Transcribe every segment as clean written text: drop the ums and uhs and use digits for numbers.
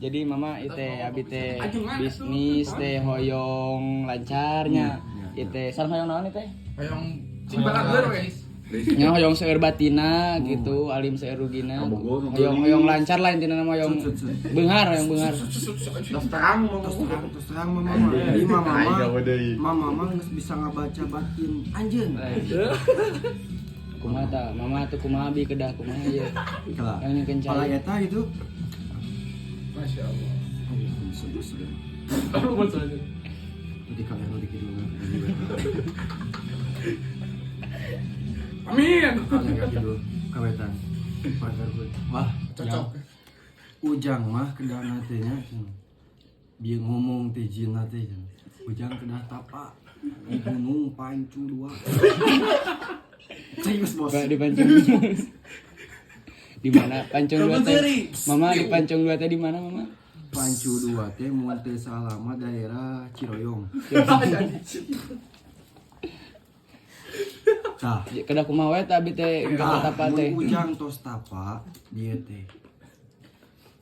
Jadi Mama itu abi teh bisnis teh hoyong lancarnya. Itu sareng hoyong naon teh? Hoyong cing balageur we. Nya hoyong seueur batina gitu, alim seueur rugina. Hoyong hoyong lancar lah intina mah, hoyong beunghar, hoyong beunghar. Terus terang mama. Terus terang, terus terang mama mah. Jadi mama mah, mama mah geus bisa ngabaca batin anjeun. Kumaha tah? Mama tuh kumaha, abi kedah kumaha ieu? Kala. Yang nyungkeun Pala cai. eta gitu. Masya Allah. Aduh, sedih sedih. Jadi kalian nu dikidul. Amin. Kalian kidul kawetan. Pagar. Wah, Cocok. Ujang mah kedah teh nya. Bieu ngomong teh jin teh. Ujang kedah tapa di Gunung Pancu Dua. Serius, Bos. Pak, di Pancung. Di mana? Pancung Dua teh. Mama di Pancung Dua teh di mana, Mama? Pancu Dua teh mun teu salah mah daerah Ciroyong. Tah, Kedah kumaha we tah abi teh tah, tapa teh? Mun Ujang tos tapa dia teh.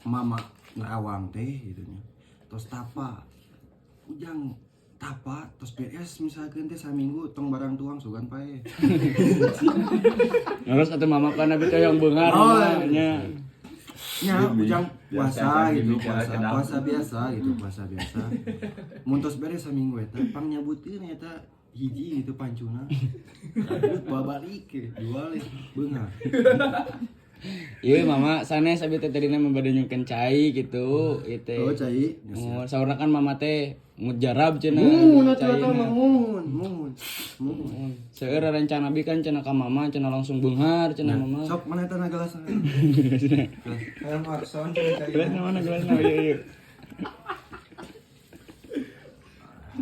Mama nerawang teh gitu nya. Tos tapa. Ujang tapa tos beres misalkan teh saminggu tong barang tuang sugan pae. Terus atuh Mama kan abi teh hoyong beunghar Oh, mama nya. Nya Ujang puasa gitu, puasa, Biasa. Puasa biasa gitu, puasa biasa. Mun tos beres saminggu eta pang nyabuteun eta hiji gitu pancuna. Bawa balik ke jual beunghar. Iya Mama, sanes abi teh tadina mah bade nyungkeun cai gitu, ieu teh. Oh, cai. Oh, saurna kan Mama teh mujarab cenah. Mun atuh caina. Eta mah mun, mun. Mun. Seueur rencana abi kan cenah ka Mama, cenah langsung beunghar cenah Mama. Sok mana eta na gelas? Hayang Harson cai. Gelasna mana gelasna? Iya iya.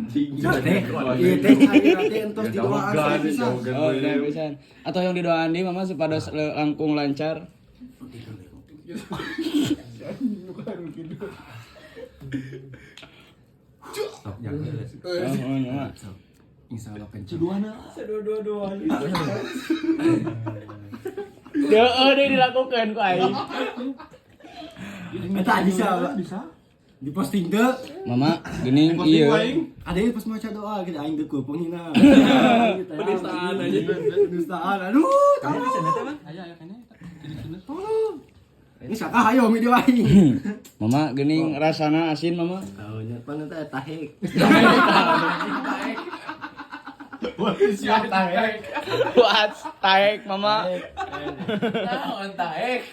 Ieu teh cai teh entos didoaan saya bisa. Oh, udah pisan. Atau yang didoaan di Mama supados langkung lancar. Sok jangan. Oh, Mama. Sok. Insyaallah kencang. Dua-dua. Deuh deui dilakukeun ku aing. Eta bisa, Bisa. Di posting teu. Mama geuning ieu. Ada yang pas maca doa gitu aing deukeul penghina. Penistaan aja. Penistaan. Aduh, tolong. Aya aya kene. Tolong. Ini saka hayo video aing. Mama geuning rasana asin, Mama. Tahu nya pan eta tahek. What? Taek, Mama. Naon taek?